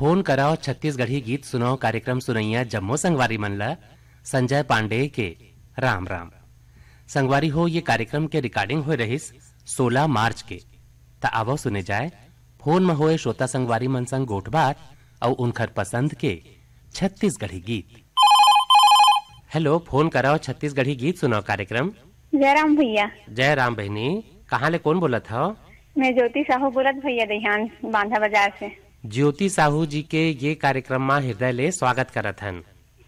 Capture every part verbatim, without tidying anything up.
Phone कराओ छत्तीसगढ़ी गीत सुनाओ कार्यक्रम सुनइया जम्मो संगवारी मन ल संजय पांडे के राम राम। संगवारी हो, ये कार्यक्रम के recording होए रहिस सोलह मार्च के। त आवो सुने जाए फोन म होए श्रोता संगवारी मन संग गोठबात अउ उनखर पसंद के छत्तीसगढ़ी गीत। हेलो, फोन कराओ छत्तीसगढ़ी गीत सुनाओ कार्यक्रम। जय राम भैया। जय राम बहिनी, कहाँ ले कोन बोलत हव? मैं ज्योति साहू बोलत भैया, दहियान बांधा बाजार से। ज्योति साहू जी के ये कार्यक्रम मा हृदय ले स्वागत करत हन।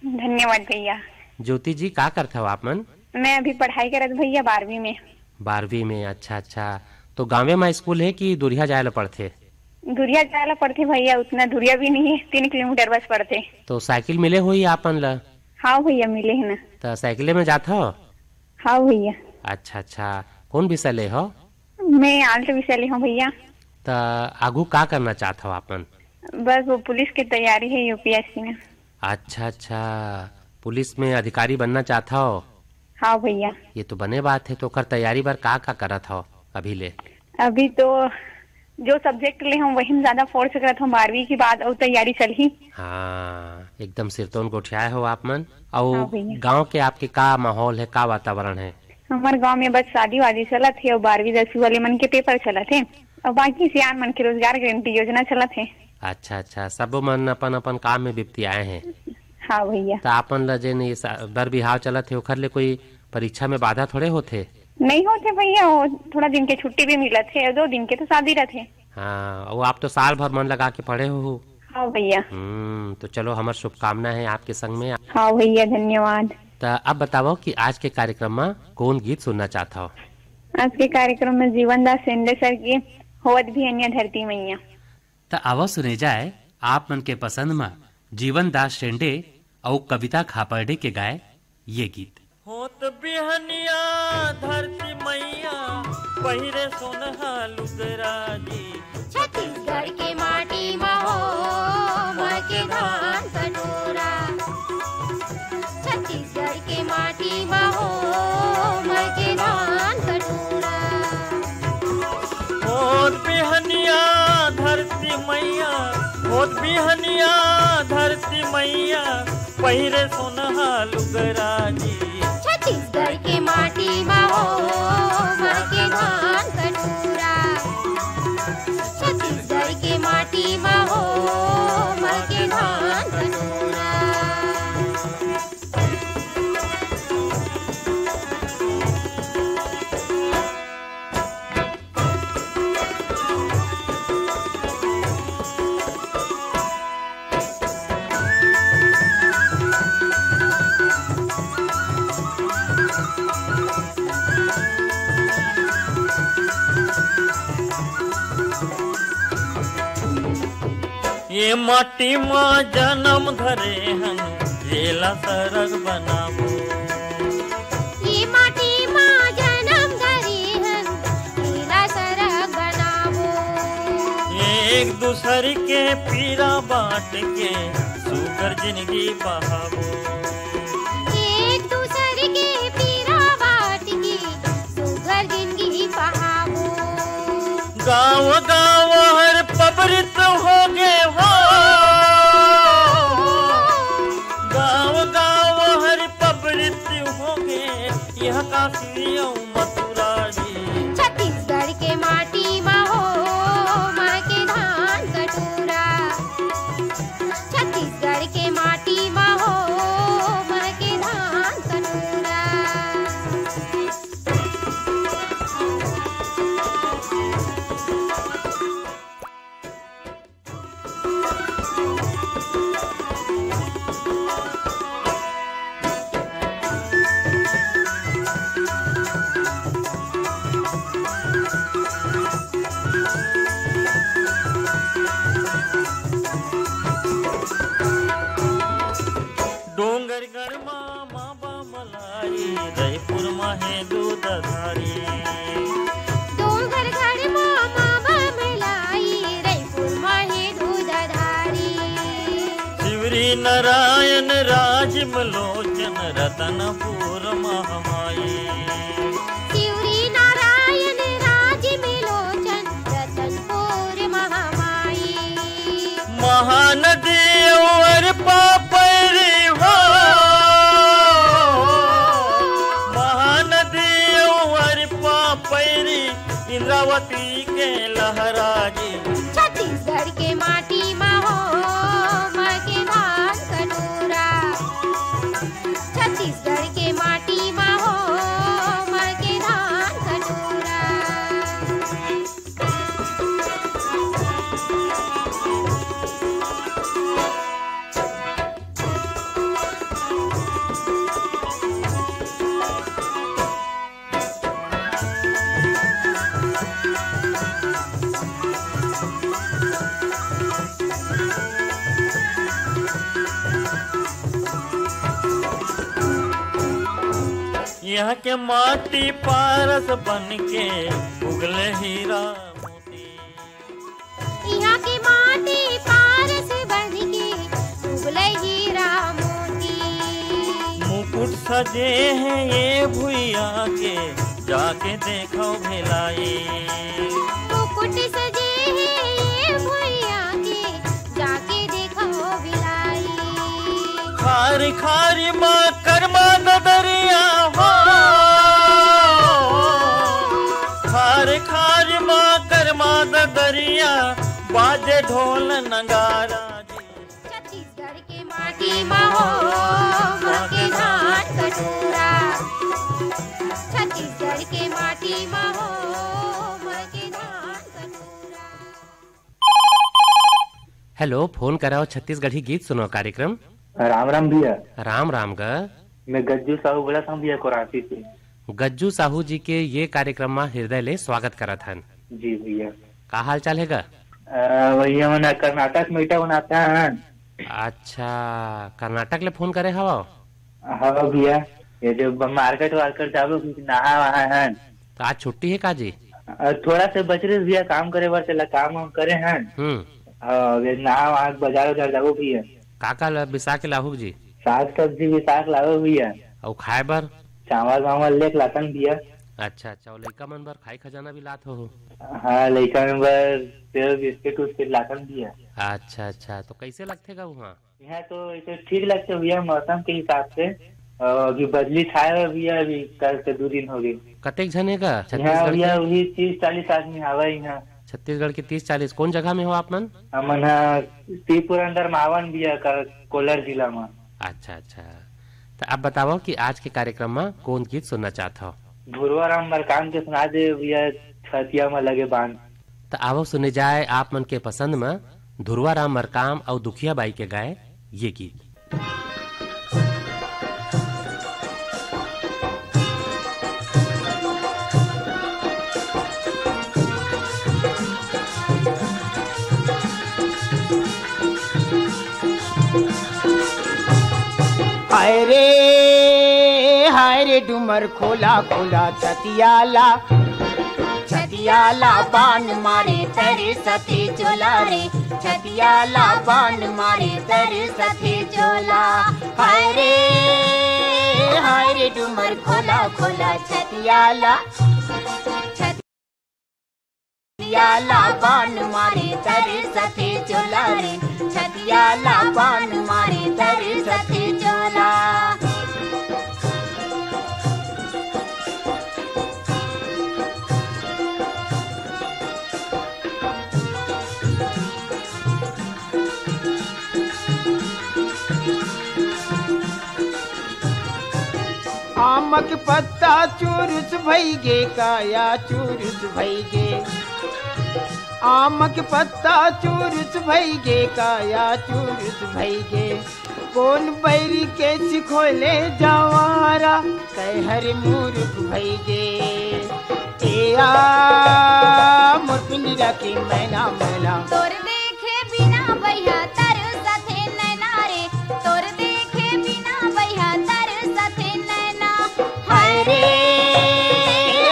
धन्यवाद भैया। ज्योति जी, का करत हव आप मन? मैं अभी पढ़ाई करत भैया, बारहवीं में। बारहवीं में, अच्छा अच्छा। तो गांवे मा स्कूल हे कि दूरिहा जाए ला पड़थे? दूरिहा जाए ला पड़थे भैया, उतना दूरिहा भी नहीं है, तीन किलोमीटर बस पड़थे। तो साइकिल मिले होही आप मन ला? हाँ भैया, मिले है ना। त साइकिले में जात हव? हाँ भैया। अच्छा अच्छा, कोन विषय ले हव? मैं आर्ट विषय ले हूँ भैया। त आगू का करना चाहत हव आप मन? बस वो पुलिस की तैयारी है, यूपीएससी में। अच्छा अच्छा, पुलिस में अधिकारी बनना चाहत हव? हाँ भैया। ये तो बने बात है, तो ओकर तैयारी बर का का करत हव अभी ले? अभी तो जो सब्जेक्ट ले हूँ वही में ज्यादा फोर्स करत हूँ, बारहवीं के बाद अउ तैयारी चलही। हाँ, एकदम सिरतोन गोठियाए हो आप मन। अउ हाँ भैया। गांव के आपके का माहौल है, का वातावरण है? हमारे गांव में बस शादी वादी चलत है और बारहवीं दसवीं वाले मन के पेपर चलत है और बाकी सियान मन के रोजगार गारंटी योजना चलत है। अच्छा अच्छा, सबो मन अपन अपन काम में बिप्तियाए हैं। हाँ भैया। त आप मन ला जेन ये सा-, बर बिहाव चलत हे, ओखर ले कोई परीक्षा में बाधा थोड़े होथे? नहीं होथे भैया, वो थोड़ा दिन के छुट्टी भी मिलत हे, दो दिन के तो शादी रहथे। हाँ, वो आप तो साल भर मन लगा के पढ़े हो। हाँ भैया। हम्म, तो चलो, हमर शुभकामना है आपके संग में। हाँ भैया, धन्यवाद। त अब बताओ कि आज के कार्यक्रम में कौन गीत सुनना चाहता हो? आज के कार्यक्रम में जीवन दास शेंडे सर के होवत बिहनिया धरती मैया। त आवा सुने जाए आप मन के पसंद म जीवन दास शेंडे अउ कविता खापर्डे के गाए ये गीत। होत बिहनिया धरती मैया, पहिरे सोनहा लुगरा जी। छत्तीसगढ़ के माटी म हो, महके धान कटोरा। छत्तीसगढ़ के माटी म हो, महके धान कटोरा। होत बिहनिया धरती मैया, होत बिहनिया धरती मैया, पहिरे सोनहा लुगरा जी। छत्तीसगढ़ के माटी म हो, महके धान कटोरा। छत्तीसगढ़ के माटी म हो, महके धान कटोरा। ये माटी मा जनम धरे हन, एला सरग बनाबो। ये माटी मा जनम धरे हन, एला सरग बनाबो। एक दूसर के पीरा बांट के, सुघर जिनगी बहाबो। एक दूसर के पीरा बांट के, सुघर जिनगी बहाबो। गाँव गाँव हर पबरित होगे हो, गाँव गाँव हर पबरित होगे, यह काशी अउ मथुरा जी। छत्तीसगढ़ के माटी म हो, महके धान कटोरा। छत्तीसगढ़ के माटी म हो, महके धान कटोरा। डोंगरगढ़ मा, मा बा मलाई, रईपुर मा हे दूधधारी। डोंगरगढ़ मा, मा बा मलाई, रईपुर मा हे दूधधारी। शिवरी नारायण राजीव लोचन, रतनपुर महामाई। शिवरी नारायण राजीव लोचन, रतनपुर महामाई। महा महानदी अउ अरपा पैरी हो, महानदी अउ अरपा पैरी, इंद्रावती के लहरा जी। छत्तीसगढ़ के माटी मा हो, माँ के धान कटोरा। छत्तीसगढ़ के माटी मा हो, माँ के धान कटोरा। यहाँ के माटी पारस बन के उगले हीरा मोती। इहाँ के माटी पारस बन के उगले हीरा मोती। मुकुट सजे हे ये भुइया के, जाके देखव भिलाई। मुकुट सजे हे ये भुइया के, जाके देखव भिलाई। खारी खारी मा करमा ददरिया हो, खारी खारी मा करमा ददरिया, बाजे ढोल नगारा जी। छत्तीसगढ़ के माटी मा हो, माँ के धान कटोरा। छत्तीसगढ़ के माटी मा हो, माँ के धान कटोरा। हेलो, फोन कराओ छत्तीसगढ़ी गीत सुनाओ कार्यक्रम। राम राम भैया। राम राम गा। मैं गज्जू साहू बोलत हँव भैया, कोरासी से। गज्जू साहू जी के ये कार्यक्रम मा हृदय ले स्वागत करत हन। जी भैया। का हाल चाल हे गा? अ, भैया मन कर्नाटक में ईटा बनात हन। अच्छा, कर्नाटक ले फोन करे हवव? हाँ भैया, ये जो ब-, मार्केट वार्केट जाबो कि नहा वहा हन। तो आज छुट्टी हे का जी? अ, थोड़ा से बच रहे भैया, काम करे बर, तेला काम वाम करे हन। हम्म। अ, ये नहा वहा के बाजार उजार जाबो भैया। का का ल-, बिसा के लाहू जी? साग सब्जी बिसा के लाबो भैया। अउ खाए बर? चावल वावल लेके लातन भैया। अच्छा, अच्छा, अउ लइका मन बर खाई खजाना भी लात हो? हाँ, लइका मन बर सेव बिस्किट उस्किट लातन भैया। अच्छा, अच्छा, तो कैसे लगथे गा उहाँ? यहाँ तो ऐसे ठीक लगथे भैया, मौसम के हिसाब से। अ, अभी बदली छाए हुए भैया, अभी कल से दू दिन हो गए। कतेक झन हे गा यहाँ छत्तीसगढ़ भैया के? वही तीस चालीस आदमी हवा यहाँ। छत्तीसगढ़ के तीस चालीस। कौन जगह में हो आप मन? हमन ह श्रीपुर अंदर मावन भैया का, कोलार जिला में। अच्छा, अच्छा। तो आप बताओ कि आज के कार्यक्रम में कौन गीत सुनना चाहत हो? धुरवा राम मरकाम के सुना दे भैया, छतिया में लगे बांध। त आवव सुने जाए आप मन के पसंद म धुरवा राम मरकाम अउ दुखिया बाई के गाए ये गीत। हाय रे, हाय रे डुमर खोला खोला छतियाला, छतियाला बान मारे तरे सते चोला रे, छतियाला बान मारे तरे सते चोला। हाय रे, हाय रे डुमर खोला खोला छतियाला, छत छतियाला बान मारे तरे सते चोला रे, छतियाला बान मारे तरे सते चोला। आमक पत्ता चुरुस भइगे, काया चुरुस भइगे। आमक पत्ता चुरुस भइगे, काया चुरुस भइगे। कोन बैरी के सिखोले जवारा, कैहर मुरुख भइगे। ए आ मोर पिंजरा के मैना, मैना। तोर देखे बिना बइहा तरसथे नैना रे, तोर देखे बिना बइहा तरसथे नैना। हाय रे,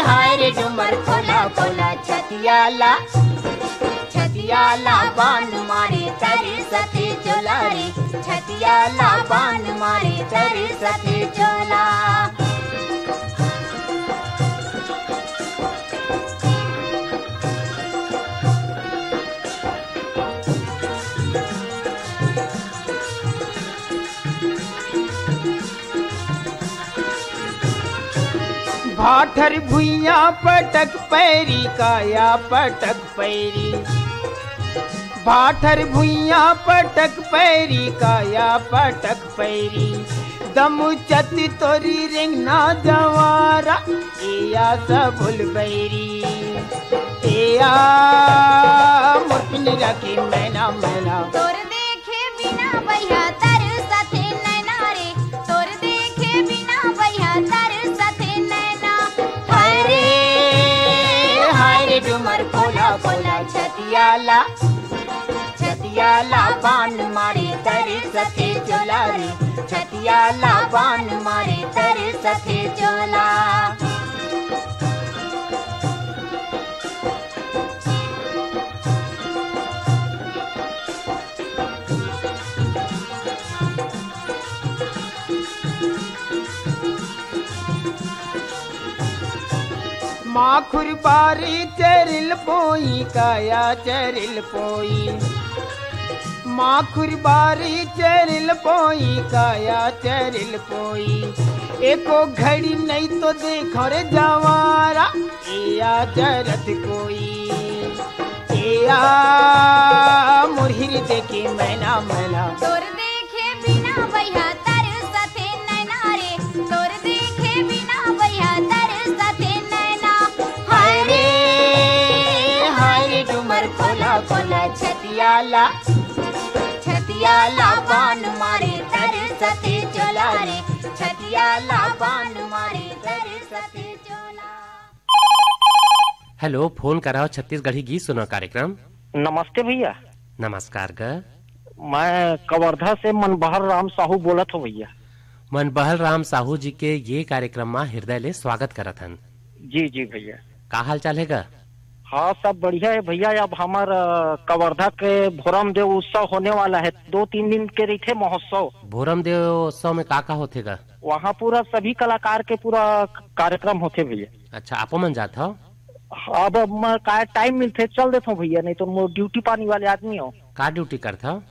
हाय रे डुमर खोला खोला छतियाला, छतियाला बान मारे तरसथे चोला रे, छतियाला बान मारे तरसथे चोला। भाठर भुइयां पटक पैरी, काया पटक पैरी। भाठर भुइयां पटक पैरी, काया पटक पैरी। दमुचत तोरी रेंगना जवारा, एया सबुल बैरी। एया मोर पिंजरा के मैना, मैना। तोर देखे बिना बइहा तरसथे नैना रे, तोर देखे बिना बइहा तरसथे नैना। हाय रे, हाय रे डुमर कोला कोला छतिया ला, छतिया ला बान मारे तरसथे चोला रे, छतिया ला बान मारे तरसथे चोला। माखुर बारी चरिल पोई, काया चरिल पोई। माखुर बारी चरिल पोई, काया चरिल पोई। एको घड़ी नहीं तो देखो रे जवारा, एया जरत कोई। एया मोर हृदय के मैना, मैना। तोर देखे बिना बइहा तरसथे नैना रे, तोर देखे बिना बइहा तरसथे नैना। हाय रे, हाय रे डुमर कोला कोला छतिया ला, छतिया ला बान मारे तरसथे चोला रे, छतिया ला बान मारे तरसथे चोला। हेलो, फोन कराओ छत्तीसगढ़ी गीत सुनाओ कार्यक्रम। नमस्ते भैया। नमस्कार ग। मैं कवर्धा से मनबहल राम साहू बोलत हूँ भैया। मनबहल राम साहू जी के ये कार्यक्रम मा हृदय ले स्वागत करत हन। जी, जी भैया। का हाल चाल हे ग? हाँ, सब बढ़िया है भैया। अब हमर, अ, कवर्धा के भोरम देव उत्सव होने वाला है, दो तीन दिन के रहिथे महोत्सव। भोरम देव उत्सव में का का होथे ग? वहाँ पूरा सभी कलाकार के पूरा कार्यक्रम होथे भैया। अच्छा, आपो मन जात हव? अब मैं का टाइम मिलथे चल देथव भैया, नहीं तो मोर ड्यूटी पानी वाले आदमी हो। का ड्यूटी करथव?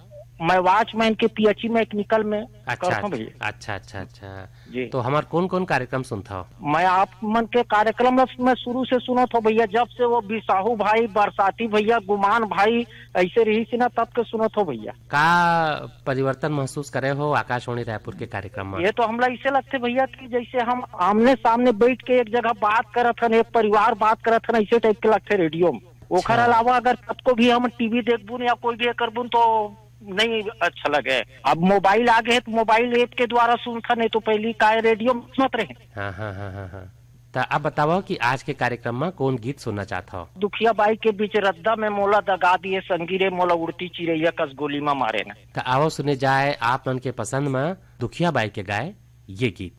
मैं वॉचमैन के पीएचई मैकेनिकल में अच्छा, करथव भैया। अच्छा, अच्छा, अच्छा। जी। तो हमार कौन-कौन कार्यक्रम सुनथव? मैं आप मन के कार्यक्रम ल मैं शुरू से सुनत हव भैया, जब से वो बिसाहू भाई, बरसाती भैया, गुमान भाई ऐसे रहिस हे ना, तब के सुनत हव भैया। का परिवर्तन महसूस करे हो आकाशवाणी रायपुर के कार्यक्रम में? ये तो हमला ऐसे लगथे भैया कि जैसे हम आमने सामने बैठ के एक जगह बात करत हन, एक परिवार बात करत हन, ऐसे टाइप के लगथे रेडियो में। ओकर अच्छा। अलावा अगर कतको भी हम टीवी देखबुन या कोई भी ये करबुन तो नहीं अच्छा लगे। अब मोबाइल आ गए तो मोबाइल ऐप के द्वारा सुनथन, नहीं तो पहली काय रेडियो में सुनत रहे। हाँ, हाँ, हाँ, हाँ, हाँ। त अब बतावव कि आज के कार्यक्रम में कौन गीत सुनना चाहत हव? दुखिया बाई के बीच रद्दा में मोला दगा दिए संगी रे, मोला उड़ती चिरैया कस गोली में मारे न। त आवव सुने जाए आप मन के पसंद में दुखिया बाई के गाए ये गीत।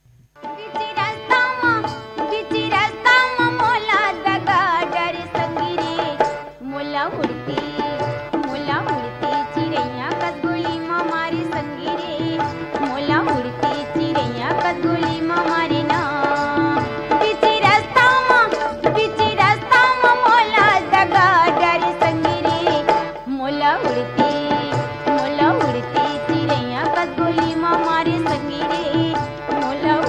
बीच रस्ता म, बीच रस्ता म मोला दगा डरे संगी रे, मोला उड़ती, मोला उड़ती चिरैया कस गोली म मारे संगी रे, मोला उड़ती चिरैया कस गोली म मारे ना। बीच रस्ता म, बीच रस्ता म मोला दगा डरे संगी रे, मोला उड़ती, मोला उड़ती चिरैया कस गोली म मारे संगी रे, मोला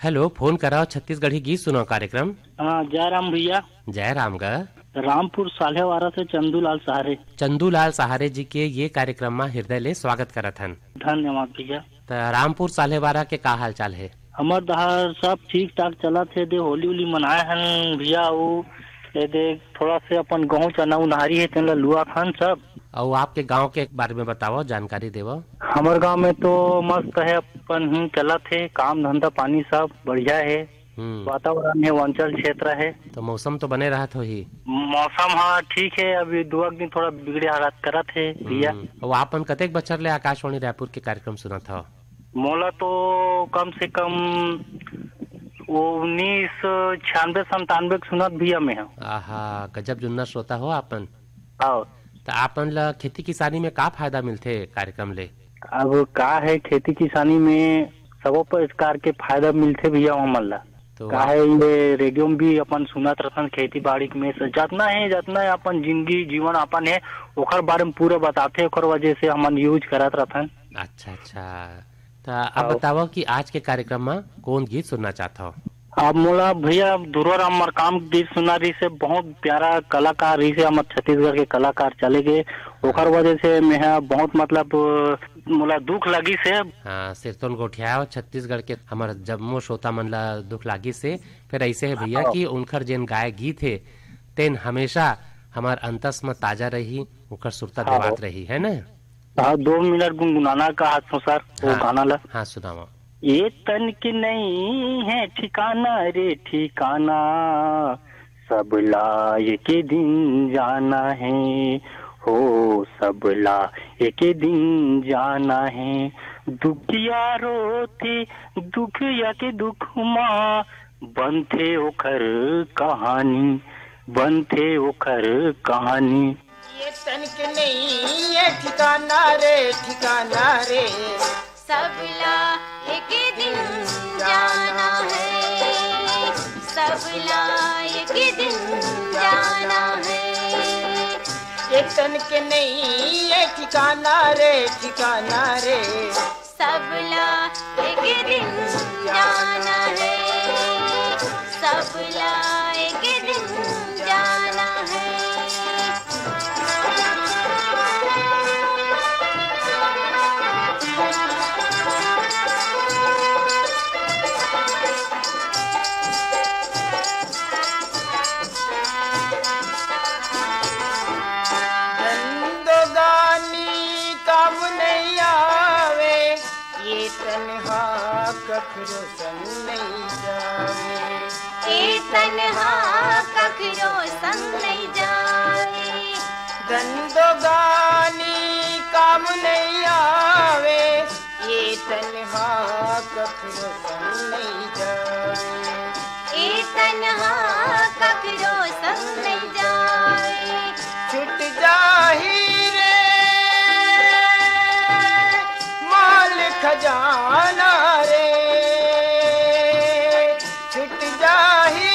हेलो, फोन कराओ छत्तीसगढ़ी गीत सुनाओ कार्यक्रम। हाँ, जय राम भैया। जय राम गा। रामपुर साल्हेवारा से चंदूलाल सहारे। चंदूलाल सहारे जी के ये कार्यक्रम मा हृदय ले स्वागत करत हन। धन्यवाद भैया। त रामपुर साल्हेवारा के का हाल चाल हे? हमर डहर सब ठीक ठाक चलत हे, दे होली उली मनाए हन भैया, अउ ए दे थोड़ा से अपन गहूं चना उनहारी हे, तेन ला लुआ खान सब। अउ आपके गांव के बारे में बताओ, जानकारी देवो। हमर गांव में तो मस्त हे, अपन ही चलत हे काम धंधा पानी सब बढ़िया हे। हम्म। वातावरण हे, वंचल क्षेत्र हे। तो मौसम तो बने रहत होही? मौसम हाँ ठीक हे, अभी दो एक दिन थोड़ा बिगड़े हालात करत हे भैया। हम्म। अउ आपन कतेक बछर ले आकाशवाणी रायपुर के कार्यक्रम सुनत हव? मोला तो कम से कम वो उन्नीस छियानवे संतानवे के सुनत भैया मैं हूँ। आहा, गजब जुन्ना श्रोता हो आपन। हाँ। त आपन ला खेती किसानी में का फायदा मिलथे कार्यक्रम ले? अब का हे, खेती किसानी में सबो प्रकार के फायदा मिलथे भैया हमन ला। तो का आप हे, ये रेडियो में भी अपन सुनत रथन, खेती बाड़ी के में से जतना हे, जतना हे अपन जिंदगी जीवन अपन हे, ओकर बारे में पूरा बताथे, ओकर वजह से हमन यूज करत रथन। अच्छा, अच्छा। त अब बताओ कि आज के कार्यक्रम में कौन गीत सुनना चाहत हो? अब मोला भैया दुर्गा राम मरकाम गीत सुना रही से, बहुत प्यारा कलाकार रही से, हमर छत्तीसगढ़ के कलाकार चले गए, ओकर वजह से मैं बहुत मतलब मोला दुख लगी से। हाँ, सिरतोन गोठिया छत्तीसगढ़ के हमर जम्मो श्रोता मन ला दुख लागी से। फिर ऐसे है भैया हाँ। कि उनकर जेन गाय गीत है, तेन हमेशा हमर अंतस में ताजा रही, ओकर सुरता हाँ। देवात रही, है ना? हाँ, दो मिनट गुनगुनाना का हाथ में सर, वो हाँ, गाना ला। हाँ, सुनावा। ये तन के नहीं है ठिकाना रे ठिकाना, सबला एक दिन जाना है, हो सबला एक दिन जाना है। दुखिया रोथे दुखिया के दुख मा, बनथे ओखर कहानी, बनथे ओखर कहानी। ये तन के नहीं ये ठिकाना रे ठिकाना रे, सबला एक दिन जाना है, सबला एक दिन जाना है। ये तन के नहीं ये ठिकाना रे ठिकाना रे, सबला एक दिन जाना है, सबला एक दिन जाना है। धंधोगानी काम नहीं आवे, ये तनहा कखरो संग नहीं जावे। ए तनहा कखरो संग नहीं जावे। धंधोगानी काम नहीं आवे, ये तनहा कखरो संग नहीं जावे। ए तनहा कखरो संग नहीं जावे। छुट जाही रे माल खजाना रे, छुट जाही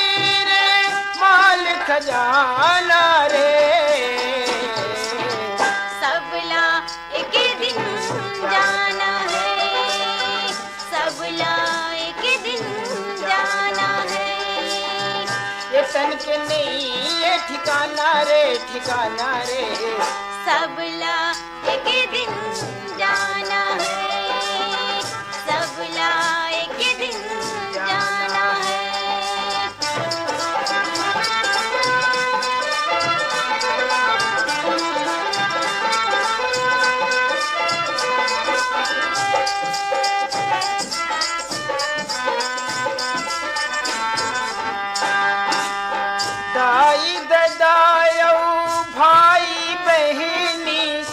रे माल खजाना रे। सबला एक दिन जाना है, सबला एक दिन जाना है। ये तन के नहीं ये ठिकाना रे ठिकाना रे, सबला एक दिन जाना है, सबला एक दिन जाना है। दाई ददा अउ भाई बहिनी,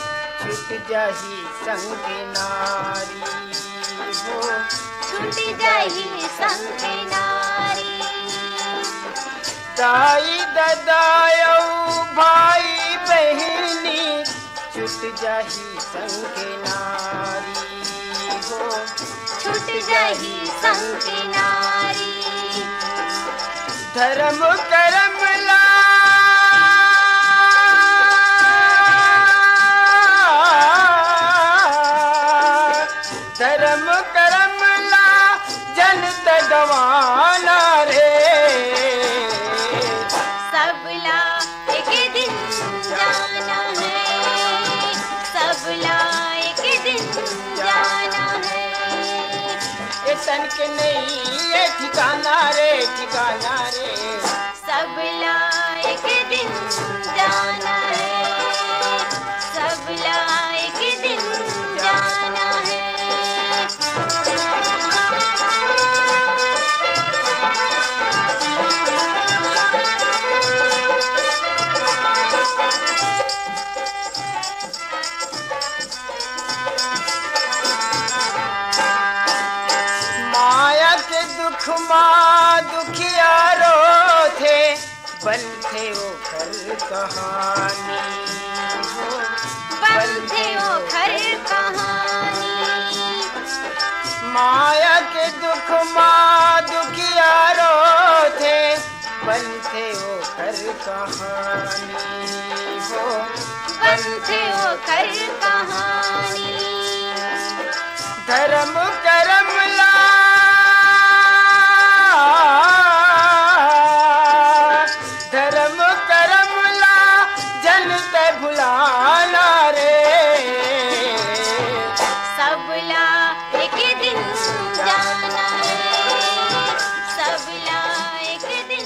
छुट जाही संग नारी हो। छुट जाही संग नारी। दाई ददा अउ भाई बहिनी, छुट जाही संग नारी हो। छुट जाही संग नारी। धर्म करम ला, धर्म करम ला, जन तद रवाना रे। सबला एक दिन जाना है, सबला एक दिन जाना है। ए तन के नहीं ये ठिकाना रे, ठिकाना रे। सबला एक दिन जाना है, सबला एक दिन जाना है। माया के दुख मा दुखिया रोथे, बनथे ओखर कहानी हो, बनथे ओखर कहानी। माया के दुख मा दुखिया रोथे, बनथे ओखर कहानी हो, बनथे ओखर कहानी। धर्म करम ला, धर्म करम ला, जन ते भुलाना रे। सबला एक दिन जाना है, सबला एक दिन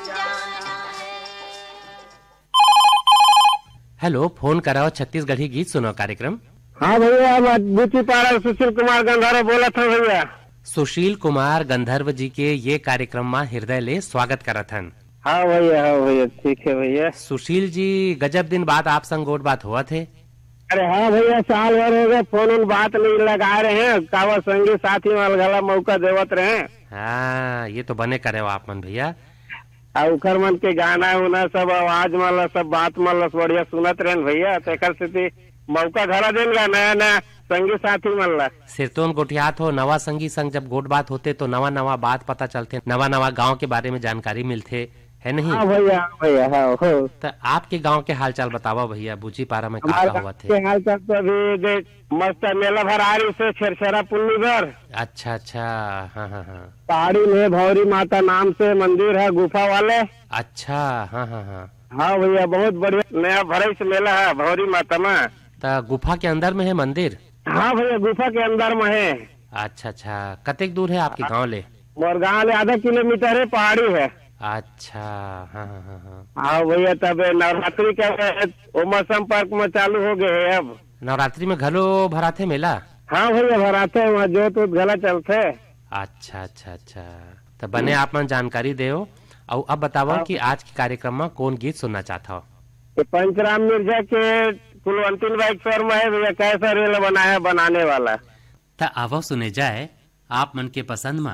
जाना है। हेलो, फोन कराओ छत्तीसगढ़ी गीत सुनाओ कार्यक्रम। हाँ भैया, मैं बुची पारा सुशील कुमार गंधर्व बोलत हूँ भैया। सुशील कुमार गंधर्व जी के ये कार्यक्रम मा हृदय ले स्वागत करत हन। हाँ भैया, हाँ भैया, ठीक है भैया। सुशील जी, गजब दिन बाद आप संग गोठ बात होवत हे। अरे हाँ भैया, साल भर हो गए, फोन उन बात नहीं लगा रहे हैं, कावा संगी साथी मन घला मौका देवत रहे। हाँ, ये तो बने करे हो आप मन भैया। आ उखर मन के गाना उना सब आवाज मन ला, सब बात मन ला बढ़िया सुनत रहेन भैया, तेकर सेती मौका घला देन गा नया नया संगी साथी मन ला। सिरतोन गोठियात हो, नवा संगी संग जब गोठ बात होथे तो नवा नवा बात पता चलथे, नवा नवा गांव के बारे में जानकारी मिलथे, है नहीं? हाँ भैया, हाँ भैया, हाँ हो। त आपके गांव के हालचाल बतावा भैया, बुची पारा में का हमारे का गांव होवत हे? के हालचाल तो अभी देख, मस्त मेला भरारी से छेरछेरा पुन्नी बर। अच्छा अच्छा। हाँ हाँ हाँ। पहाड़ी में भौरी माता नाम से मंदिर है, गुफा वाले। अच्छा। हाँ हाँ हाँ। हाँ भैया, बहुत बढ़िया नया भरई से मेला है भौरी माता में। त गुफा के अंदर में है मंदिर? हाँ भैया, गुफा के अंदर में है। अच्छा अच्छा। कतेक दूर है आपके गांव ले? मोर गांव ले आधा किलोमीटर है, पहाड़ी है। अच्छा। हाँ हाँ हाँ हाँ। हाँ भैया, तब नवरात्रि के वो मौसम पार्क में चालू हो गए है अब। नवरात्रि में घलो भराथे मेला? हाँ भैया, भराथे, वहाँ जोत वोत घला चलथे। अच्छा अच्छा अच्छा। त बने आप मन जानकारी देव। अउ अब बतावव हाँ। कि आज के कार्यक्रम म कौन गीत सुनना चाहत हव? ये पंचराम मिर्जा के कुलवंतीन बाई के स्वर में है भैया, कैसा रेल बनाया बनाने वाला। त आवव सुने जाए आप मन के पसंद म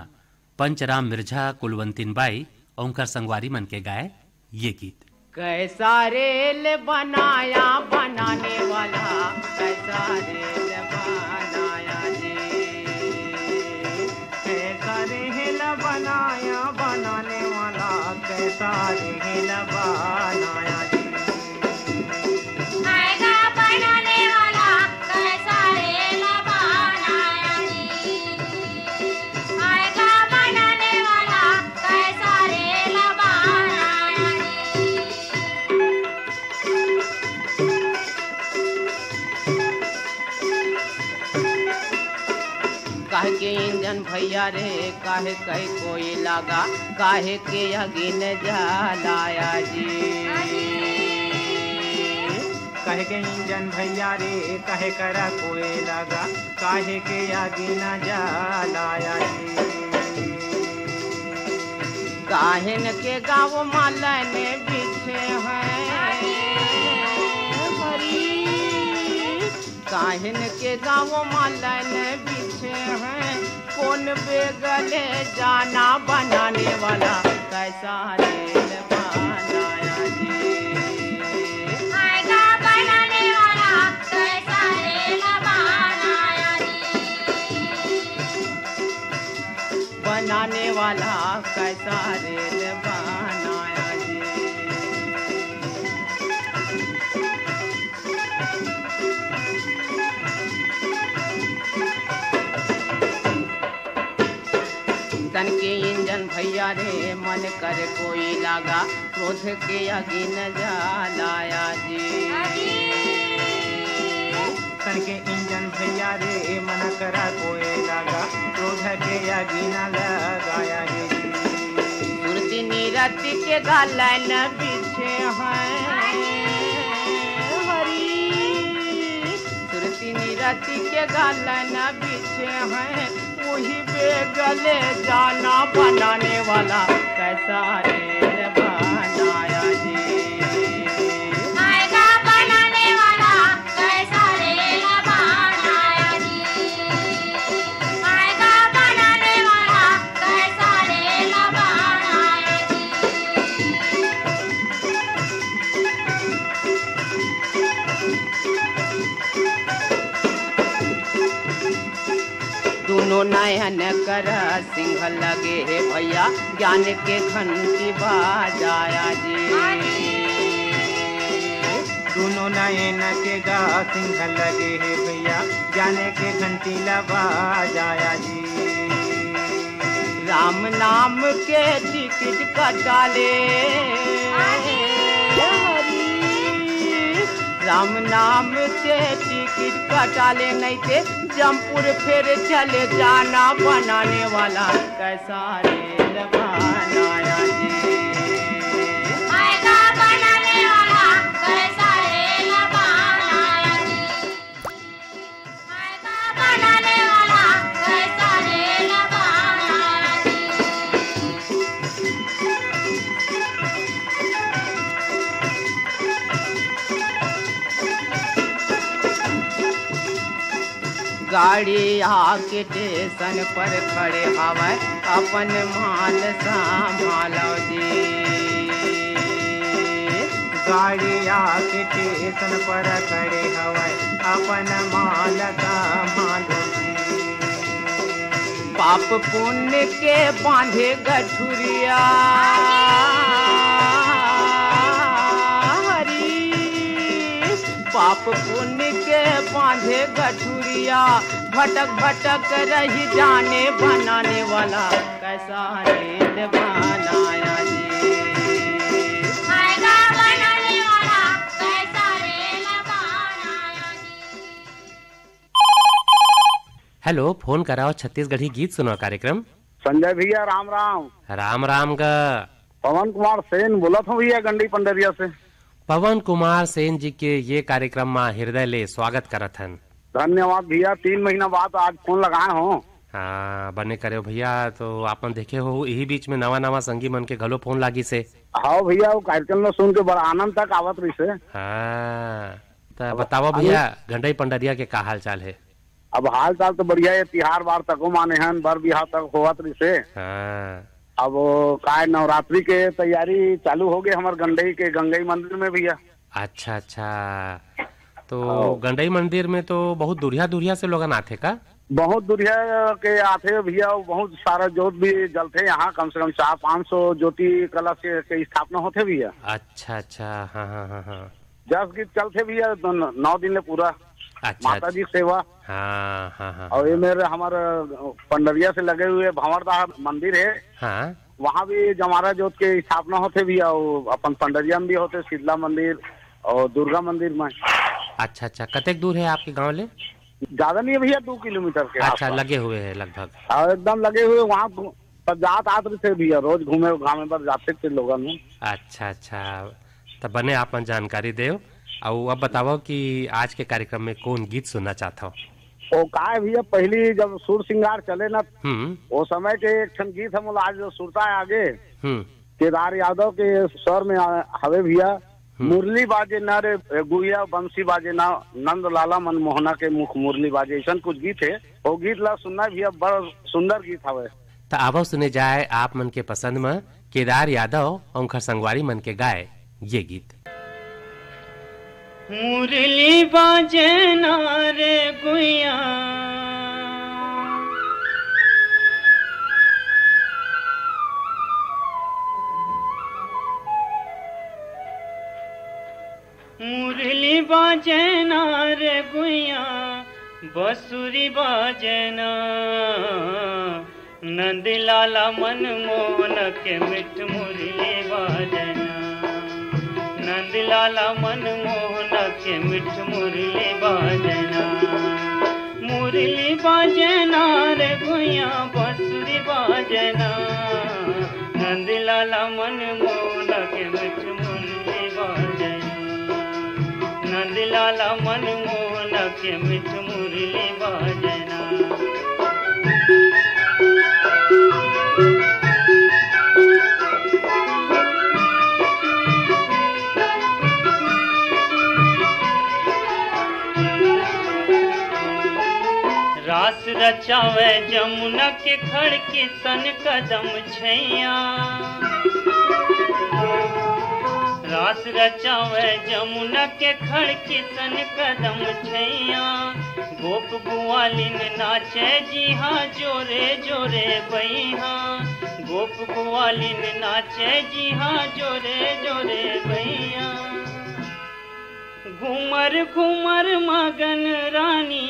पंचराम मिर्झा, कुलवंतीन बाई अउ उनकर संगवारी मन के गाए ये गीत। कैसा रेल बनाया बनाने वाला, कैसा रेल बनाया जी। कैसा रेल बनाया बनाने वाला, कैसा रेल बनाया जी। आएगा बनाने वाला, कैसा रेल बनाया जी। आएगा बनाने वाला, कैसा रेल बनाया जी। काहे के इंजन भैया रे, काहे कई कोई लगा, काहे के अगिन जलाया जी। काहे के इंजन भैया रे, काहे करा कोई लगा, काहे के अगिन जलाया जी। काहिन के गाँव मालन बिछे हैं हरी। काहिन के गाँव मालन बिछे हैं, कौन बेगले जाना बनाने वाला, कैसा रेल बनाया जी। आएगा बनाने वाला, कैसा रेल बनाया जी। बनाने वाला, कैसा रेल बनाया जी। के इंजन भैया रे, मन कर कोई लागा, क्रोध के आगी न जलाया जी। तन के इंजन भैया रे, मन करा कोई लागा, क्रोध के आगी न लगाया जी। सुरती निरति के गालन बिछे हैं हरी, सुरती निरति के गालन बिछे हैं, उही बेगले जाना बनाने वाला कैसा रेल बनाया जी। आएगा बनाने वाला, कैसा रेल बनाया जी। आएगा बनाने वाला, कैसा रेल बनाया जी। दोनों नयन कर सिंह लगे हे भैया, ज्ञान के घंटी बजाया जी। दोनों नयन के गा सिंह लगे हे भैया, ज्ञान के घंटी ला बजाया जी। राम नाम के टिकट कटा ले हरी, राम नाम के टिकट कटा ले, नहीं ते जमपुर फेर चले जाना बनाने वाला कैसा रेल बनाया जी। आएगा बनाने वाला कैसा रेल बनाया जी। आएगा बनाने वाला कैसा रेल बनाया जी। गाड़ी आके स्टेशन पर खड़े हवय, अपन माल संभालो जी। गाड़ी आके स्टेशन पर खड़े हवय, अपन माल संभालो जी। पाप पुण्य के बांधे गठुरिया हरी, पाप पुण्य के बांधे गठुरिया, भटक भटक रही जाने बनाने वाला कैसा रेल बनाया जी। आएगा बनाने वाला कैसा रेल बनाया जी। हेलो, फोन कराओ छत्तीसगढ़ी गीत सुनाओ कार्यक्रम। संजय भैया, राम राम। राम राम का। पवन कुमार सेन बोलत हूँ भैया, गंडई पंडरिया से। पवन कुमार सेन जी के ये कार्यक्रम मा हृदय ले स्वागत करत हन। धन्यवाद भैया, तीन महीना बाद आज फोन लगाए हो। हाँ, बने करे हो भैया, तो आपन देखे हो, यही बीच में नवा नवा संगी मन के घलो फोन लागिस हे। हाँ भैया, वो कार्यक्रम ला सुन के बड़ा आनंद तक आवत रहिस हे। हाँ, त अब बतावा आनंद भैया, गंडई पंडरिया के का हाल चाल हे? अब हाल चाल तो बढ़िया हे, तिहार बार तको माने हन, बर बिहाव तक होवत रहिस हे। हाँ। अब वो काय नवरात्रि के तैयारी चालू हो गए हमर गंडई के गंगई मंदिर में भैया। अच्छा, अच्छा। तो हाँ। गंडई मंदिर में तो बहुत दुरिहा दुरिहा से लोगन आथे का? बहुत दुरिहा के आथे भैया, बहुत सारा जोत भी जलथे यहाँ, कम से कम चार पाँच सौ ज्योति कलश के, के स्थापना होथे भैया। अच्छा, अच्छा, हाँ, हाँ, हाँ, हाँ। जस गीत चलथे भैया, तो न-, नौ दिन ले पूरा अच्छा, माता अच्छा। जी सेवा। हाँ, हाँ, हाँ, और हाँ, ये हाँ। मेरे हमारे पंडरिया से लगे हुए भंवरदाह मंदिर है, हाँ। वहाँ भी जमारा जोत के स्थापना होथे भैया, वो अपन पंडरिया में भी होथे, शीतला मंदिर और दुर्गा मंदिर में। अच्छा, अच्छा, कतेक दूर है आपके गांव ले? ज्यादा नहीं है भैया, दो किलोमीटर के अच्छा, आसपास। लगे हुए हैं लगभग। हाँ, एकदम लगे हुए, वहाँ तो जात आत रहिथे भैया, रोज घूमे घामे बर जाथे थे लोगन में। अच्छा, अच्छा, त बने आप मन जानकारी देव। अउ अब बतावव कि आज के कार्यक्रम में कौन गीत सुनना चाहत हव? ओ का है भैया, पहली जब सुर सिंगार चले ना, हम्म। वो समय के एक ठन गीत हम आज जो सुरता है आगे, हम्म। केदार यादव के स्वर में आ-, हवे भैया। हम्म। मुरली बाजे ना रे गुहिया, बंसी बाजे ना, नंद लाला मनमोहना के मुख मुरली बाजे, ऐसन कुछ गीत है। वो गीत ला सुनना भैया, बड़ा सुंदर गीत हवे। त आवव सुने जाय आप मन के पसंद म केदार यादव अउ उंखर संगवारी मन के गाय ये गीत। मुरली बाजे ना रे गुइया, मुरली बाजे ना रे गुइया, बंसुरी बाजे ना, नंदलाला मनमोहन के मिठ मुरली बाजना, नंदलाला मनमोहन के मिठ मुरली बाजना, मुरली बाजना रे भुइया बंसुरी बाजना, नंदलाला मनमोहन के मिठ मुरली बाजना, नंदलाला मनमोहन के मिठ मुरली बाजना। रास रचावे जमुना के खड़ किसन कदम छैया। रास रचावे जमुना के खड़ किसन कदम छैया। गोप गुआलिन नाचे जिहा जोरे जोरे बइहा। गोप गुआलिन नाचे जिहा जोरे जोरे बइहा। घूमर घूमर मगन रानी,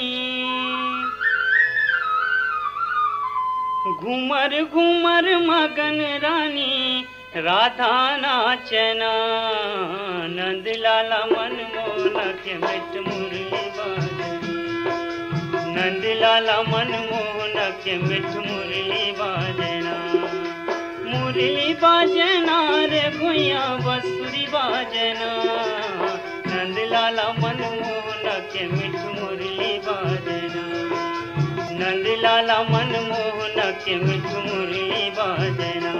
घूमर घूमर मगन रानी, राधा नाचना। नंदलाला मनमोहन के मिठ मुरली बाजना, नंदलाला मनमोहन के मिठ मुरली बाजना, मुरली बाजना रे भुइया बंसुरी बाजना, नंदलाला मनमोहन के मिठ मुरली बाजना, नंदलाला मनमोहन के मिठ मुरली बाजना।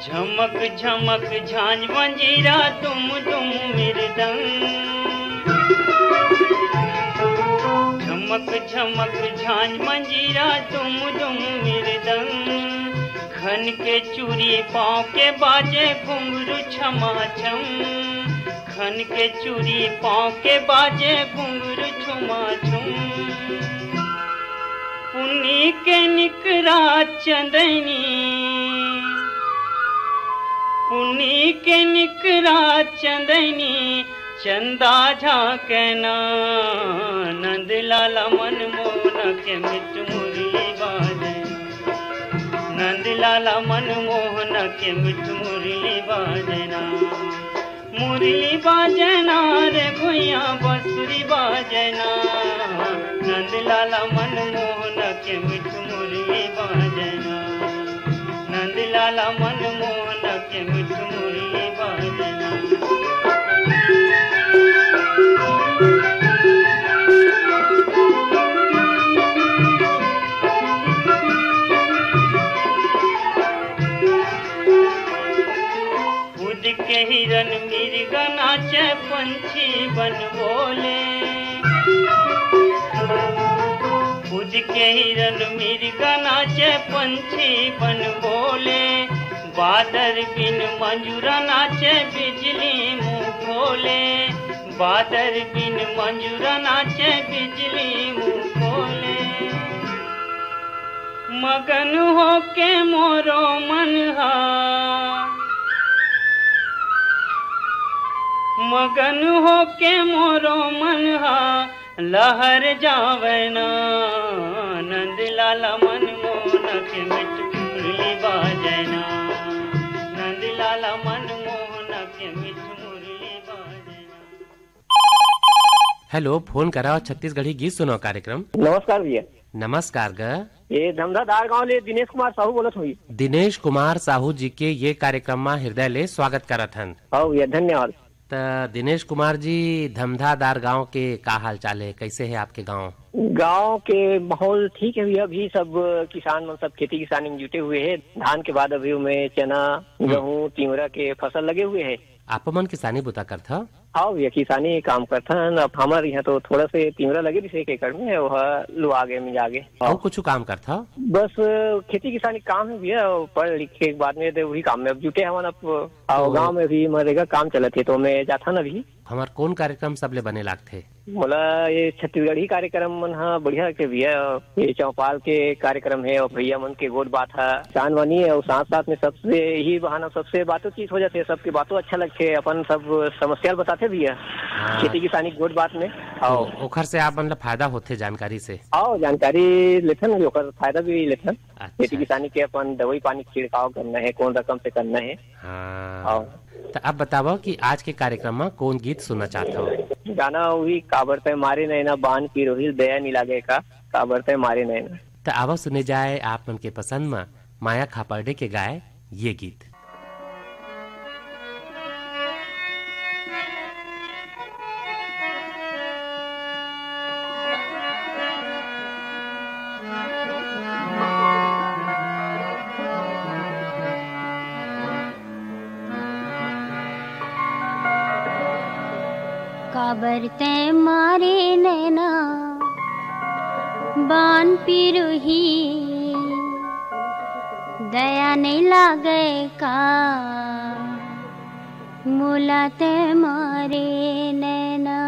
झमक झमक झांझ मंजीरा, दुम दुम मिर्दंग। झमक झमक झांझ मंजीरा, दुम दुम मिर्दंग। खन के चूरी पाँव के बाजे घुंघरू छमा छम। खन के चूरी पाँव के बाजे घुंघरू छमा छम। पुन्नी के निकरा चंदैनी, पुन्नी के निकरा चंदैनी, चंदा झांकना। नंदलाला मनमोहन के मिठ मुरली बाजना, नंदलाला मनमोहन के मिठ मुरली बाजना। मुरली बाजना रे भुइया बंसुरी बाजना, नंदलाला मनमोहन के मिठ मुरली बाजना, नंदलाला मनमोहन के मिठ मुरली बाजना। कूद के हिरन मिर्ग नाचे पंछी बन बोले। कूद के हिरन मिर्ग नाचे पंछी बन बोले। बादर बिन मंजूरा नाचे बिजली मुँह खोले। बादर बिन मंजूरा नाचे बिजली मुँह खोले। मगन होके मोरो मन हा, मगन होके मोरो मन हा, लहर जावना। नंदलाला मनमोहन के मिठ मुरली बाजना, नंदलाला मनमोहन के मिठ मुरली बाजना। हेलो, फोन करा छत्तीसगढ़ी गीत सुनाओ कार्यक्रम। नमस्कार भैया। नमस्कार ग। ये धमधा दार गांव ले दिनेश कुमार साहू बोलत होही। दिनेश कुमार साहू जी के ये कार्यक्रम मा हृदय ले स्वागत करत हन। हाँ भैया, धन्यवाद। त दिनेश कुमार जी, धमधा दार गांव के का हाल चाल है, कैसे है आपके गांव? गांव के माहौल ठीक है भैया, अभी सब किसान मन सब खेती किसानी में जुटे हुए हैं। धान के बाद अभी में चना, हम्म। गेहूं, तिवरा के फसल लगे हुए हैं। आप मन किसानी बुता करथा? हाँ भैया, किसानी काम करथन। अब हमर यहाँ तो थोड़ा से तिवरा लगे रहिसे एक एकड़ में, वह लुआ गे, मिंजा गे। अउ कुछु काम करथा? बस खेती किसानी काम है भैया, पढ़ लिख के बाद में तो वही काम में अब जुटे हवन। अब, अउ ओ। गाँव में भी मनरेगा काम चलत है, तो मैं जाथा ना अभी। हमार कौन कार्यक्रम सबले बने लागथे? मोला ये छत्तीसगढ़ी कार्यक्रम मन ह बढ़िया के भैया, ये चौपाल के कार्यक्रम हे और भैया मन के गोठ बात ह चांदवानी हे और साथ-साथ में सबसे यही बहाना सबसे बातों चीत हो जाथे, सबके बातों अच्छा लगथे, अपन सब समस्या ल बताथे भैया, हाँ। खेती किसानी के गोठ बात में। तो आओ। ओखर से आप मन ल फायदा होथे जानकारी से? आओ, जानकारी लेथन, ओकर फायदा भी लेथन। अच्छा। खेती किसानी के अपन दवाई पानी के छिड़काव करना हे, कौन रकम से करना हे। हाँ। आओ। त अब बतावव कि आज के कार्यक्रम म कौन गीत सुनना चाहत हव? गाना वही काबर तैं मारे नैना, बान पिरोही दया नी लागे का, काबर तैं मारे नैना। त आवा सुने जाए आप मन के पसंद म माया खापर्डे के गाए ये गीत। काबर तैं मारे नैना बान पिरुही, दया नइ लागे का मोला तैं मारे नैना।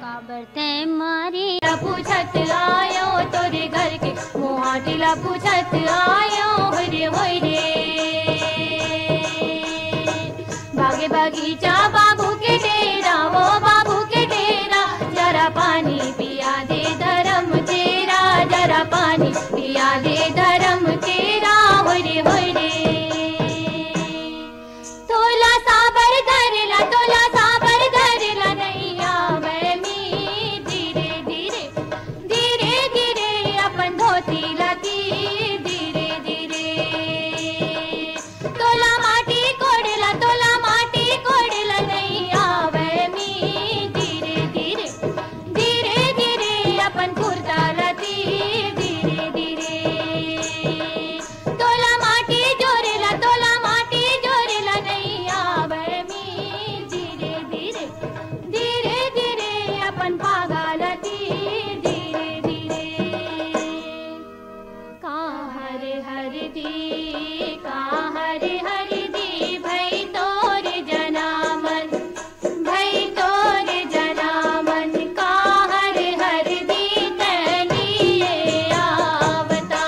काबर तैं मारे ला पूछत आयो तोरे घर के, मोहाटी ला पूछत आयो, होय रे, होय रे। भागे बगीचा बाबू के डेरा, वो बाबू के डेरा, जरा पानी पिया दे धर्म तेरा, जरा पानी पिया दे धर्म तेरा, होय रे, होय रे। तोला साबर धरेला, तोला साबर धरेला, नइ आवय मी धीरे धीरे, धीरे धीरे अपन धोती ला तीर, धीरे धीरे। तोला माटी कोड़ेला, तोला माटी कोड़ेला, नइ आवय मी धीरे धीरे, धीरे धीरे अपन कुर्ता ला तीर, धीरे धीरे। तोला माटी जोरेला, तोला माटी जोरेला, नइ आवय मी धीरे धीरे, धीरे धीरे अपन पागा ला तीर, धीरे धीरे। का हरे हरदी, का हरे हरदी, भई तोर जनामन, भई तोर जनामन, का हरे हरदी तैं लिए आवता।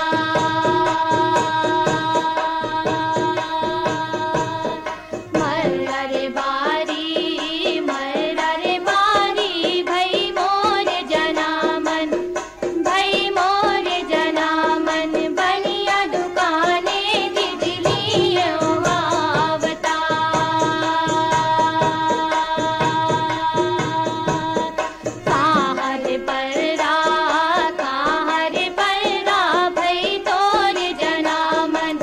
मर्रा रे बारी, मर्रा रे बारी, भई मोर जनामन, भई मोर जनामन, बनिया दुकाने दिदली आवता। काहर पर्रा, काहर पर्रा, भई तोर जनामन,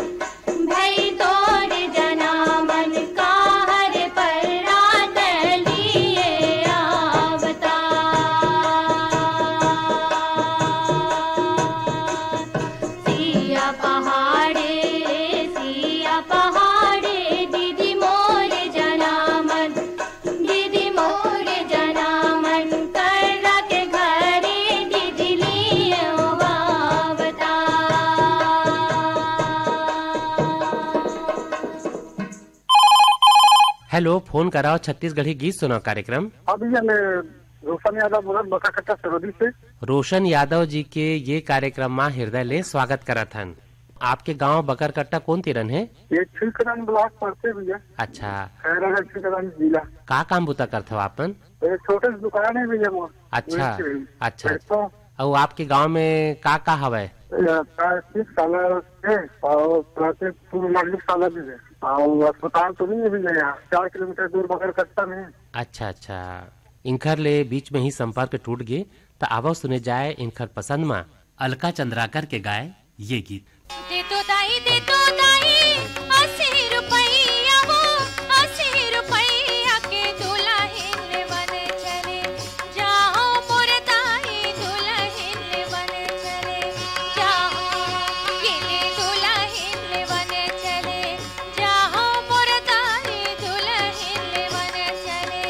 भई तोर जनामन, काहर पर्रा तैं लिए आवता। सिया पहाड़े, सिया पहाड़े, दीदी मोर जनामन, दीदी मोर जनामन, कर्रा के घरे दीदी लिए आवता। हेलो, फोन कराओ छत्तीसगढ़ी गीत सुनाओ कार्यक्रम। हाँ भैया, मैं रोशन यादव बोलत बकाकट्टा सरहदी से। रोशन यादव जी के ये कार्यक्रम मा हृदय ले स्वागत करत हन। आपके गांव बकरकट्टा कोन तिरन हे? ये छिलकरन ब्लॉक पड़थे भैया। अच्छा। खैरागढ़ छिलकरन जिला। का काम बुता करथव आपन? ये छोटे से दुकान हे भैया मोर। अच्छा, वही से। अच्छा, अच्छा। अउ आपके गांव में का का हवय? ये प्राथमिक शाला हे और प्राथमिक पूर्व माध्यमिक शाला भी हे और अस्पताल तो नहीं हे भैया, यहाँ चार किलोमीटर दूर बकरकट्टा में। अच्छा, अच्छा। इंखर ले बीच में ही संपर्क टूट गे, त आवव सुने जाए इंखर पसंद मा अलका चंद्राकर के गाए ये गीत। दे तो दाई, दे तो दाई, अस्सी रुपैया हो, अस्सी रुपैया के दुलहिन लेवन चले, जाओ मोर दाई दुलहिन लेवन चले, जाओ ये दे दुलहिन लेवन चले, जाओ मोर दाई दुलहिन लेवन चले।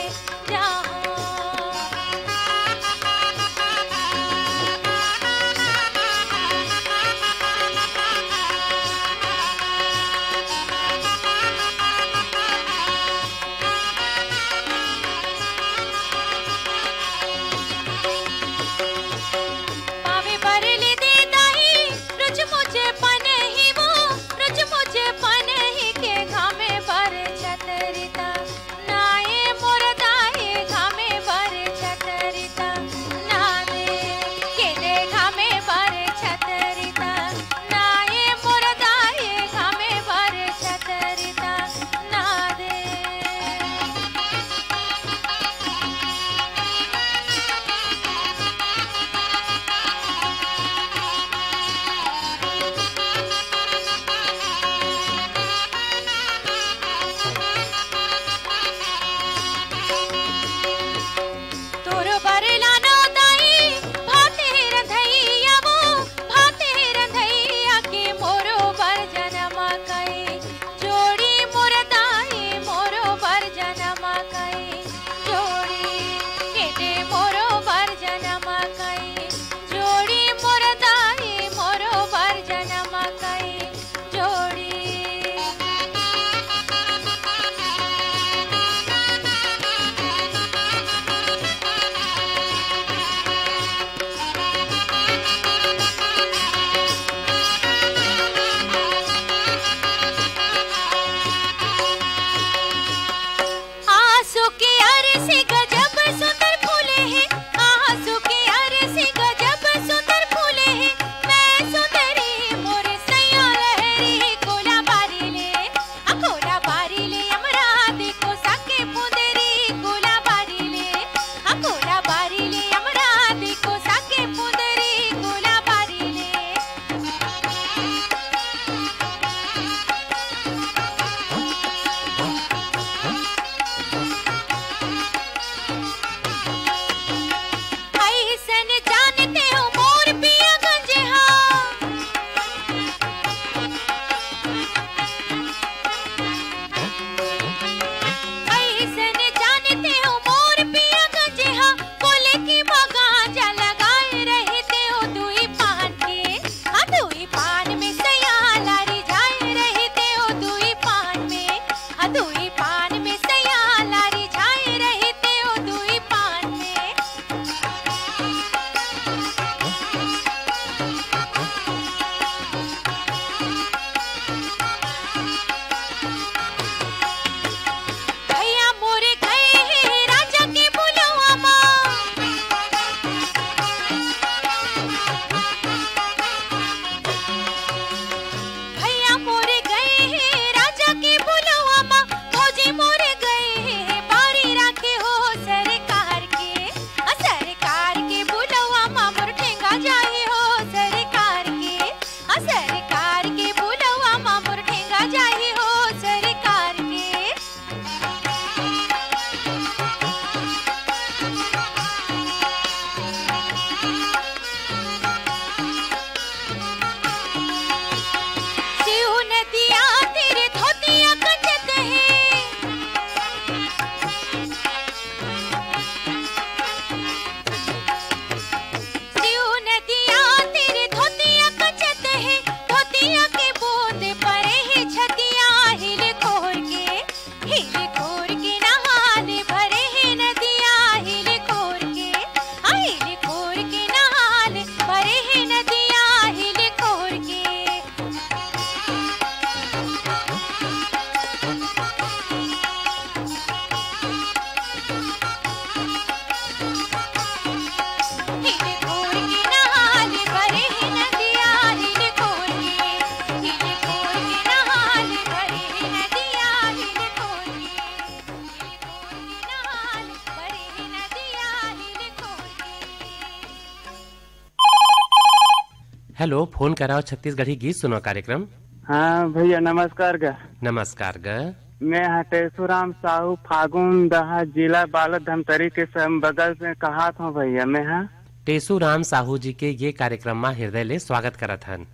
हेलो, फोन कराओ छत्तीसगढ़ी गीत सुनो कार्यक्रम। हाँ भैया, नमस्कार गा। नमस्कार गा। मैं हा टेसू राम साहू, फागुन दहा, जिला बालोद धमतरी के सम-, बगल से कहात हूँ भैया, मैं हा। टेसू राम साहू जी के ये कार्यक्रम मा हृदय ले स्वागत करत हन।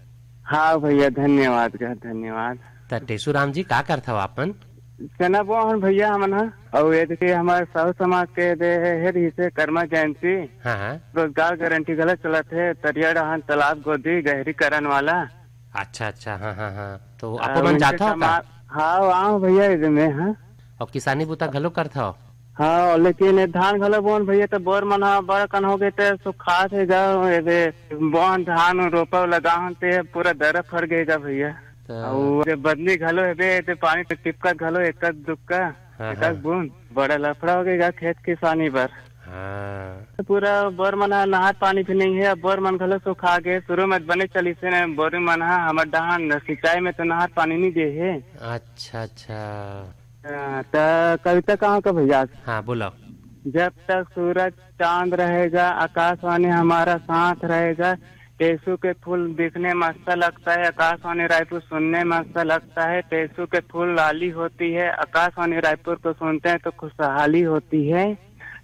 हाँ भैया, धन्यवाद गा, धन्यवाद। त टेसू राम जी, का करथव आपन? चना बोहन भैया हमन ह। अउ ये देखिए, हमारे साहू समाज के दे हे, हे रहिसे कर्मा जयंती। हाँ, हाँ। रोजगार गारंटी घला चलत हे, तरिया डहान तालाब गोदी गहरीकरण वाला। अच्छा, अच्छा, हाँ, हाँ, हाँ। तो आ, आपो मन उनके जाथव का? कमा-, हाँ, आव भैया, इधर में, हाँ। अउ किसानी बुता घलो करथव? हाँ, लेकिन ये धान घलो बोन भैया, तो बोर मन ह बड़ कन हो गए, तो सुखात हे गा, ये दे बोन धान रोपा लगाहन, ते पूरा दरा फर गए गा भैया। त अउ ये बदली घलो हे बे, ते पानी तो टिपका घलो एक दुक्का, हाँ, एक हाँ। बूंद, बड़ा लफड़ा हो गए गा खेत किसानी बर। हाँ। पूरा बोर मन ह नहर पानी भी नहीं है, अब बोर मन घलो सुखा गए। शुरू में बने चलिसे ने बोर मन ह, हमर डहान सिंचाई में तो नहर पानी नहीं दे है। अच्छा, अच्छा। हाँ, त कविता कहाँ का भैया? हाँ, बोलो। जब तक सूरज चांद रहेगा, आकाशवाणी हमारा साथ रहेगा। टेसू के फूल दिखने में अच्छा लगता है, आकाशवाणी रायपुर सुनने में अच्छा लगता है। टेसू के फूल लाली होती है, आकाशवाणी रायपुर को सुनते हैं तो खुशहाली होती है।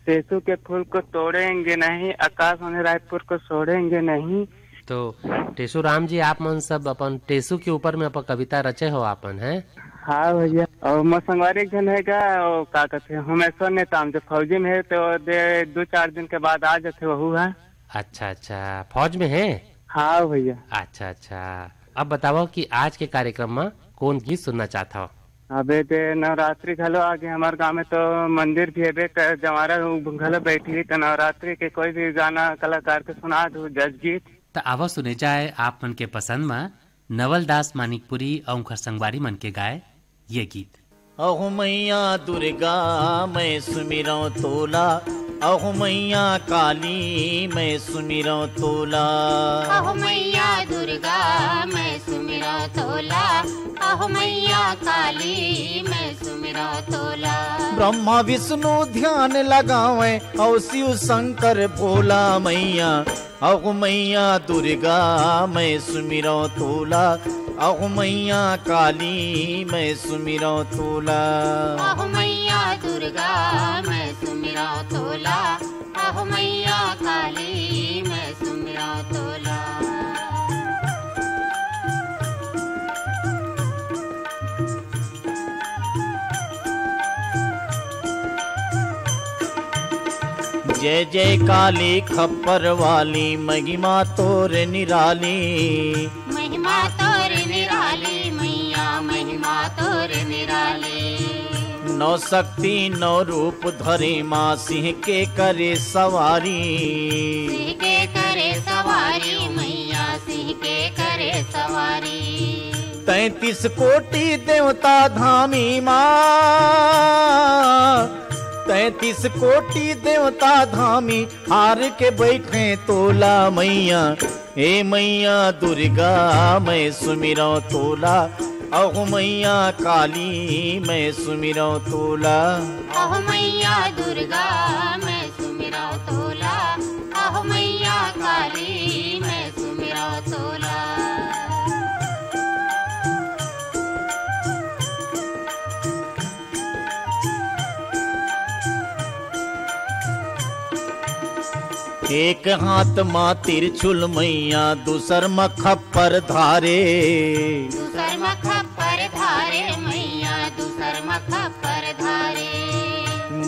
टेसू के फूल को तोड़ेंगे नहीं, आकाशवाणी रायपुर को छोड़ेंगे नहीं। तो टेसू राम जी, आप मन सब अपन टेसू के ऊपर में अपन कविता रचे हो आपन, हैं? हाँ भैया, अउ मोर संगवारी एक झन हे गा, अउ का कथे, हमेश्वर नेताम, जो फौजी में हे, तो दे दू चार दिन के बाद आ जाथे वहू हा। अच्छा, अच्छा, फौज में हे? हाँ भैया। अच्छा, अच्छा, अब बताओ कि आज के कार्यक्रम में कौन गीत सुनना चाहता हो? अबे दे नवरात्रि घलो आगे, हमार गांव में तो मंदिर भी हेबे क-, जवारा उ घलो बैठी, तो नवरात्रि के कोई भी गाना कलाकार के सुना दू, जस गीत। त आवा सुने जाए आप मन के पसंद म नवल दास मानिकपुरी अउ उंखर संगवारी मन के गाए ये गीत। अहो मैया दुर्गा, मैं सुमिरौं तोला, अहो मैया काली, मैं सुमिरौं तोला। अहो मैया दुर्गा, मैं सुमिरौं तोला, अहो मैया काली, मैं सुमिरौं तोला। ब्रह्मा विष्णु ध्यान लगावैं, अउ शिव शंकर भोला मैया, अहो मैया दुर्गा, मैं सुमिरौं तोला, अहो मैया काली, मैं सुमिरौं तोला। अहो मैया दुर्गा, मैं सुमिरौं तोला, अहो मैया काली, मैं सुमिरौं तोला। जय जय काली खप्पर वाली, महिमा तोर निराली। महिमा तोर निराली मैया, महिमा तोर निराली। नौ शक्ति नौ रूप धरे माँ, सिंह के करे सवारी। सिंह के करे सवारी मैया, सिंह के करे सवारी। तैंतीस कोटि देवता धामी माँ, तैंतीस कोटि देवता धामी, हार के बैठे तोला मैया। ए मैया दुर्गा, मैं सुमिरौं तोला, अहो मैया काली, मैं सुमिरौं तोला। अहो मैया दुर्गा, मैं सुमिरौं तोला, अहो मैया काली, मैं सुमिरौं तोला। एक हाथ मा त्रिशूल मैया, दूसर मा खप्पर धारे। दूसर मा खप्पर धारे मैया, दूसर मा खप्पर धारे।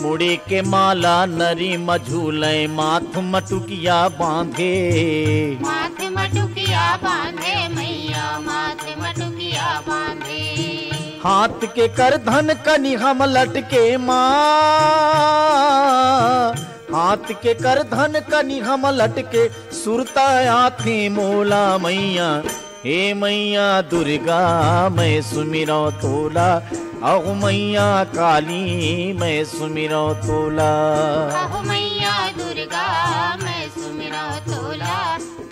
मुड़ी के माला नरी म झूले, माथ म टुकिया बांधे। माथ म टुकिया बांधे मैया, माथ म टुकिया बांधे। हाथ के करधन कनी हम लटके माँ, हाथ के करधन कनी हम लटके, सुरता आथे मोला मैया। हे मैया दुर्गा, मैं सुमिरौं तोला, अहो मैया काली, मैं सुमिरौं तोला। अहो मैया दुर्गा, मैं सुमिरौं तोला,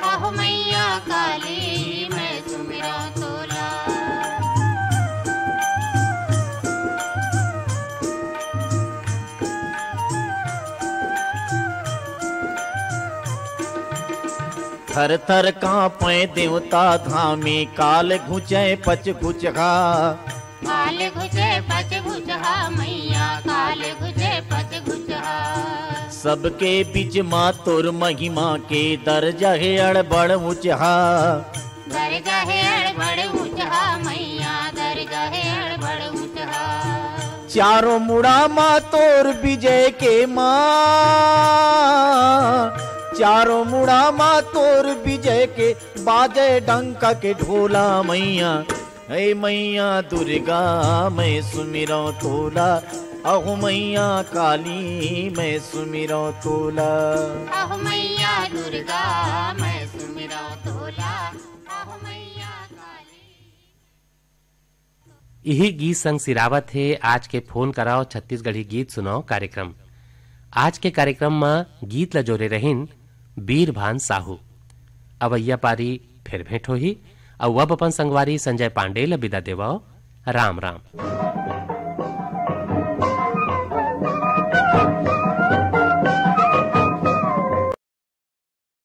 अहो मैया काली, मैं सुमिरौं तोला। थर थर कांपे देवता धामी, काल घुचे पच घुचहा। काल घुचे पच घुचहा मैया, काल घुचे पच घुचहा। सबके बीच मा तोर महिमा के दर्जा हे अड़बड़ ऊंचहा। दर्जा हे अड़बड़ ऊंचहा मैया, दर्जा हे अड़बड़ ऊंचहा। चारों मुड़ा मा तोर विजय के माँ, चारों मुड़ा मा तोर विजय के बाजे डंका के ढोला मैया। हे मैया दुर्गा मैं सुमिरौं तोला, अहो मैया काली मैं सुमिरौं तोला। अहो मैया दुर्गा मैं सुमिरौं तोला, अहो मैया काली। इही गीत संग सिरावत हे आज के फोन कराओ छत्तीसगढ़ी गीत सुनाओ कार्यक्रम। आज के कार्यक्रम म गीत ल जोरे रहिन बीरभान साहू। अवइया पारी फेर भेंट होही। अउ अब अपन संगवारी संजय पांडे ल बिदा देवव। राम राम।